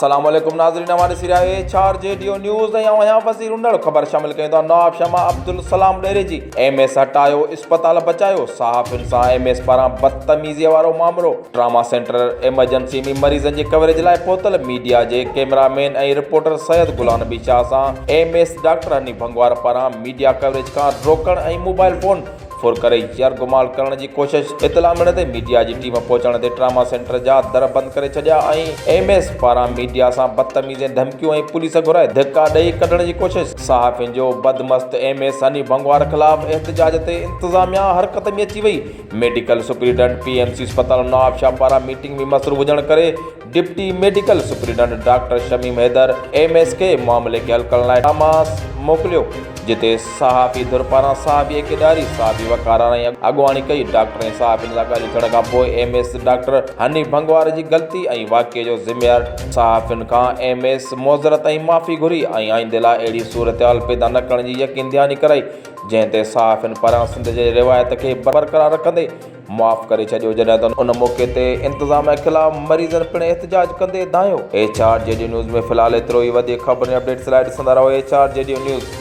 السلام عليڪم ناظرين اوهان ڏسي رهيا آهيو H R G D news ۽ آئون آهيان وزير انڙ خبر شامل ڪيون ٿا نواب شاهه مان عبدالسلام ڏيري جي ايم ايس هٽايو اسپتال بچايو صحافين سان ايم ايس پاران بدتميزي وارو مامرو ٽراما سينٽر ايمرجنسي ۾ مريضن جي ڪوريج لاء پهتل ميڊيا جي camera man ۽ reporter Syed Ghulam Nabi Shah سان M S doctor Hanif Bhangwar پاران ميڊيا ڪوريج کان روڪڻ ۽ موبائل فون ڦر ڪري يرغمال ڪرڻ جي ڪوشش، اطلاع ملڻ تي ميڊيا جي ٽيم پهچڻ تي ٽراما سينٽر جا در بند ڪري ڇڏيا ۽ ايم ايس پاران ميڊيا سان بدتميزي ۽ ڌمڪيون ۽ پوليس گهرائي ڌڪا ڏئي ڪڍڻ جي ڪوشش، صحافين جو بدمست ايم ايس حنيف ڀنگوار خلاف احتجاج تي انتظاميا حرڪت ۾ اچي وئي، medical superintendent P M C اسپتال نوابشاهه پاران ميٽنگ ۾ مصروف هجڻ ڪري deputy medical superintendent doctor Shamim Haider M S کي معاملي کي حل ڪرڻ لاء ٽاماس موڪليو جتي صحافي ڌر پاران صحافي کي ڏياري صحافي وقار آرائين اڳواڻي ڪئي ڊاڪٽر ۽ صحافين سان ڳالهيون ٿيڻ کان پوء M S doctor Hanif Bhangwar جي غلطي ۽ واقعي جو ذميوار صحافين کان ايم ايس معذرت ۽ معافي گهري ۽ آئيندي لاء اهڙي صورتحال پيدا نه ڪرڻ جي يقين دهاني ڪرائي جنهن تي صحافين پاران سنڌ جي روايت کي برقرار رکندي معاف ڪري ڇڏيو جڏهن ته ان موقعي تي انتظاميا خلاف مريضن پڻ احتجاج ڪندي دانهيو. H R G D news ۾ في الحال ايترو ئي وڌيڪ خبرن ۽ اپڊيٽس لاء ڏسندا رهو H R G D news.